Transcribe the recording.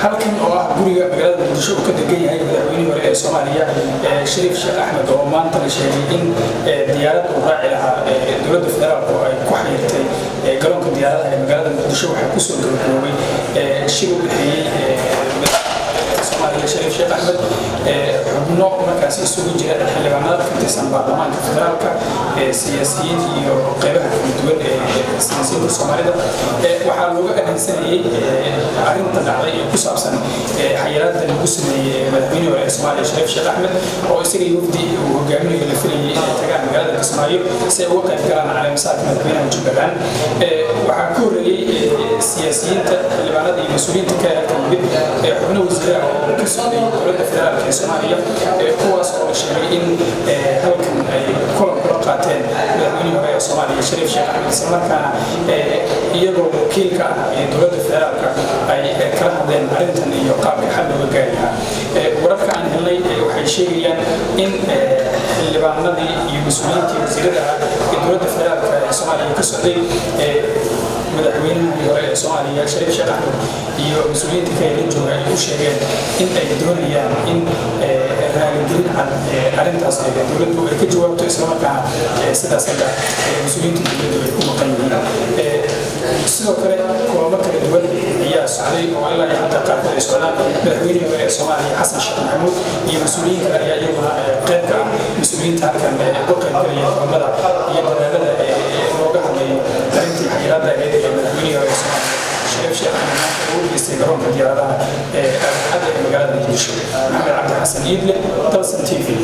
Halkan oo ah guriga magaalada Muqdisho uu ka degan yahay madaxweynihii hore ee Soomaaliya, Shariif Sheekh Axmed, oo maanta la sheegay in diyaarad uu raaci lahaa dowladda federaalku oo ay ku xayirtay garoonka diyaaradaha ee magaalada Muqdisho, waxaa kusoo gabagaboobay shir u dhexeeyey Soomaaliya Shariif Sheekh Axmed, xubno markaas isugu jira xildhibaanada ka tirsan baarlamaanka federaalka, siyaasiyiin iyo qeybaha kala duwan ee siyaasiyiinta Soomaalida. Waxaa looga arrinsanayay arrinta dhacday ee ku saabsan xayiraada lagu sameeyey madaxweyne hore ee Soomaaliya Shariif Sheekh Axmed, oo isaga iyo wafdi uu hogaaminayo la filayay inay tagaan magaalada Kismaayo si ay uga qayb galaan caleemasaarka madaxweynaha Jubbaland. Waxaa ka horreeyey siyaasiyiinta, xildhibaanada iyo mas-uuliyiinta ka halkan yimid xubno wasiiraha oo ka socday dowladda federaalka ee Soomaaliya, kuwaas oo la sheegay in halkan ay kulan kula qaateen madaxweynihii hore ee Soomaaliya Shariif Sheekh Axmed, islamarkaana iyagoo wakiilka ah ee dowladda federaalka ay kala hadleen arrintan iyo qaabka xal looga gaari lahaa. Wararka aan helnay waxay sheegayaan in xildhibaanadii iyo mas-uuliyiintii wasiirada ah ee dowladda federaalka ee Soomaaliya ka socday, madaxweynihii hore ee Soomaaliya Shariif Sheekh Axmed iyo mas-uuliyiinta kale la jooga ay u sheegeen in ay doonayaan in raaligelin cad arrintaas dowladdu ay ka jawaabto, islamarkaana sidaas hadda mas-uuliyiinta dowladdu ay ku maqan yihiin. Sidoo kale kulamo kala duwan ayaa socday oo ilaa iyo hadda qaarkood ay socdaan. Madaxweynihii hore ee Soomaaliya Xasan Sheekh Maxamuud iyo mas-uuliyiin kale ayaa iyaguna qayb ka ah mas-uuliyiinta halkan uga qayb galaya kulamada iyo dadaalada looga hadlayo arrintii xayiraadda ahayd ee madaxweynihii hore ee Soomaaliya Shariif Sheekh Axmed maanta ugu geystay garoonka diyaaradaha ee Aadan Cadde ee magaalada Muqdisho. Maxamed Cabdi Xasan Iidle, Dalsan TV.